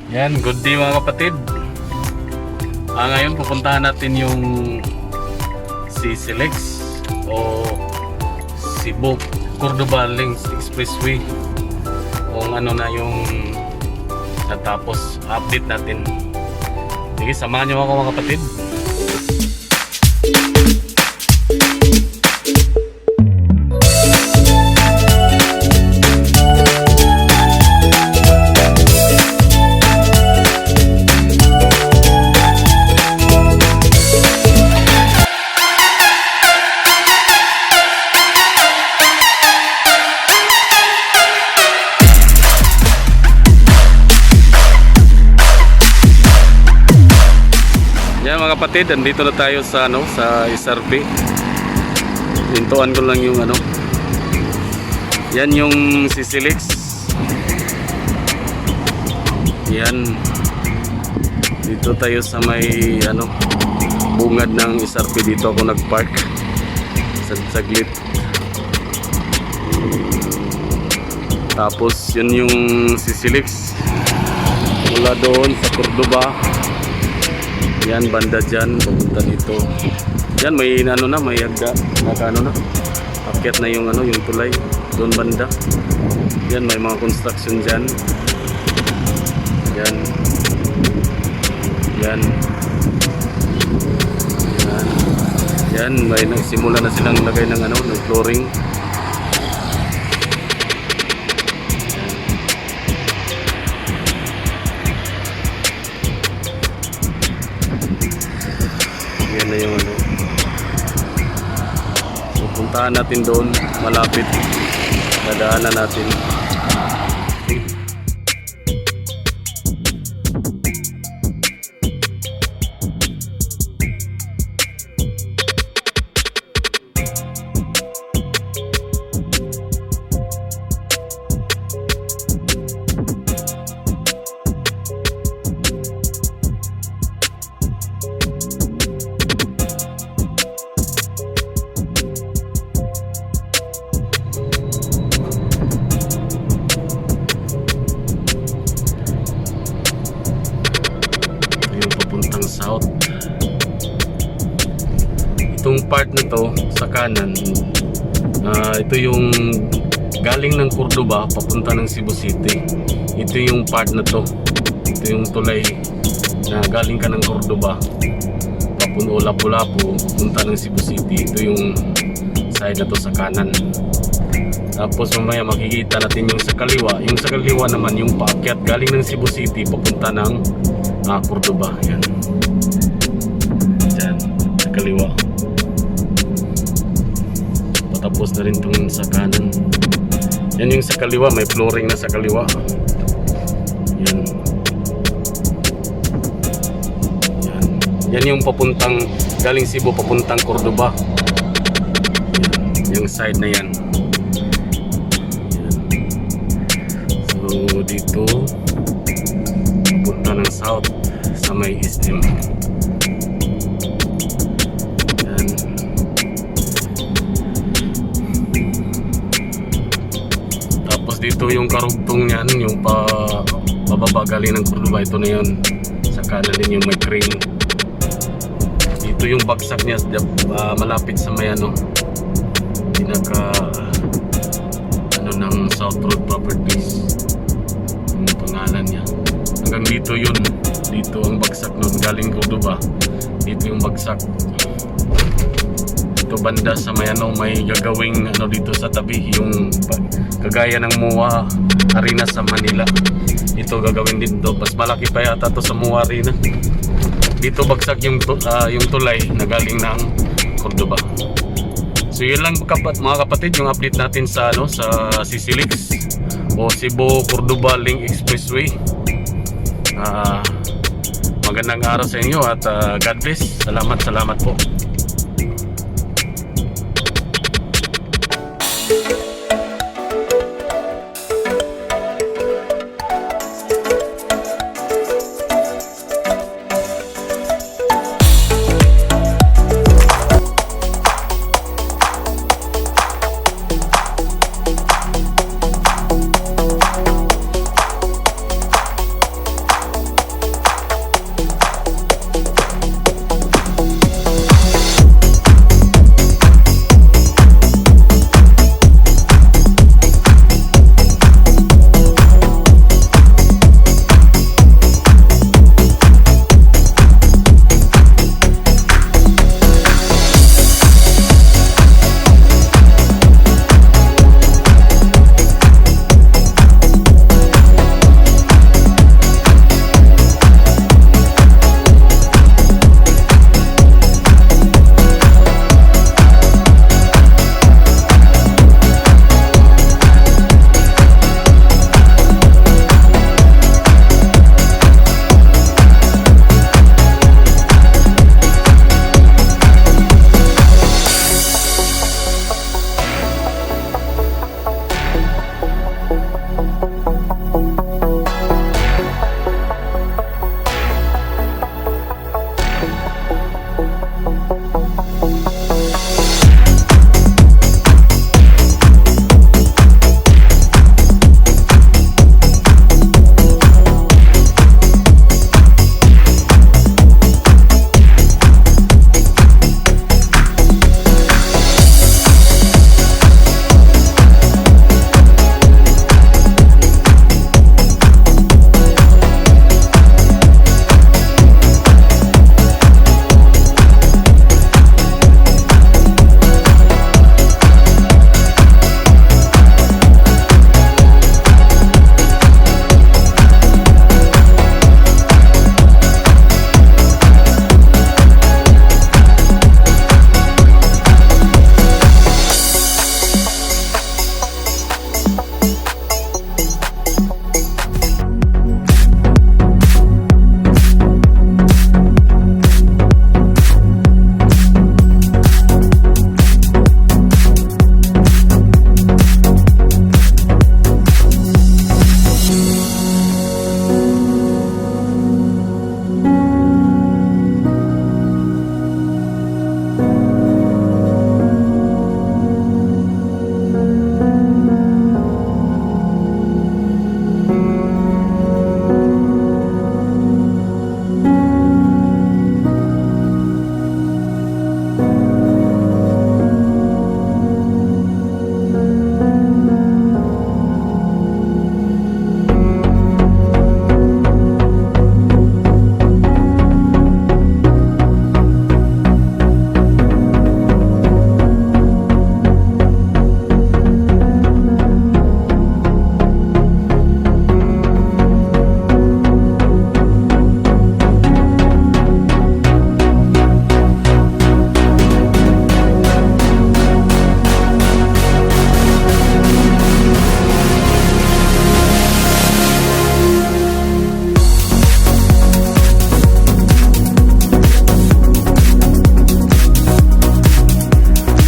Yan, good day, mga kapatid. Ngayon pupuntahan natin yung CCLEX o Cebu Cordoba Link Expressway. Kung ano na yung natapos, update natin. Sige, samahan niyo ako, mga kapatid. Yan, mga kapatid, andito na tayo sa ano, sa SRP. Hintuan ko lang yung ano. Yan yung CCLEX. Yan. Dito tayo sa may ano, bungad ng SRP. Dito ako nagpark. Saglit. Tapos yun yung CCLEX. Mula doon sa Cordoba. Yan, banda dyan, papunta dito. Yan, may ano na, may hagda. Naka ano na. Akyat na yung ano, yung tulay. Doon banda. Yan, may mga construction dyan. Yan. Yan. Yan. Yan, may nagsimula na silang lagay ng ano, ng flooring. Yan na yung ano. So, puntahan natin doon, malapit. Dadaanan natin. Ito yung papuntang south. Itong part na to sa kanan, ito yung galing ng Cordoba papunta ng Cebu City. Ito yung part na to. Ito yung tulay na galing ka ng Cordoba papunta o Lapu-Lapu papunta ng Cebu City. Ito yung side na to sa kanan. Tapos mamaya makikita natin yung sa kaliwa. Yung sa kaliwa naman yung paakyat galing ng Cebu City papunta ng Cordoba. Yan. Diyan, sa kaliwa. Patapos na rin itong sa kanan. Yan yung sa kaliwa, may flooring na sa kaliwa. Yan. Yan. Yan yung papuntang galing Cebu papuntang Cordoba. Yan. Yung side na yan. Yan. So dito papunta ng south sa may SM. Yan. Tapos dito yung karugtong niyan, yung pababa galing ng Cordoba, ito na yun. Sa kanan din yung may crane. Dito yung bagsak niya, malapit sa may ano, pinaka ano ng South Road Properties. Yung pangalan niya. Hanggang dito yun. Dito ang bagsak nun. Galing Cordoba. Dito yung bagsak. Ito banda sa may ano, may gagawing ano dito sa tabi. Yung kagaya ng MOA Arena sa Manila. Ito gagawin din to. Mas malaki pa yata to sa MOA Arena. Dito bagsak yung tulay na galing ng Cordoba. So yun lang, mga kapatid, yung update natin sa ano, sa CCLEX o Cebu Cordoba Link Expressway. Magandang araw sa inyo at God bless. Salamat, salamat po.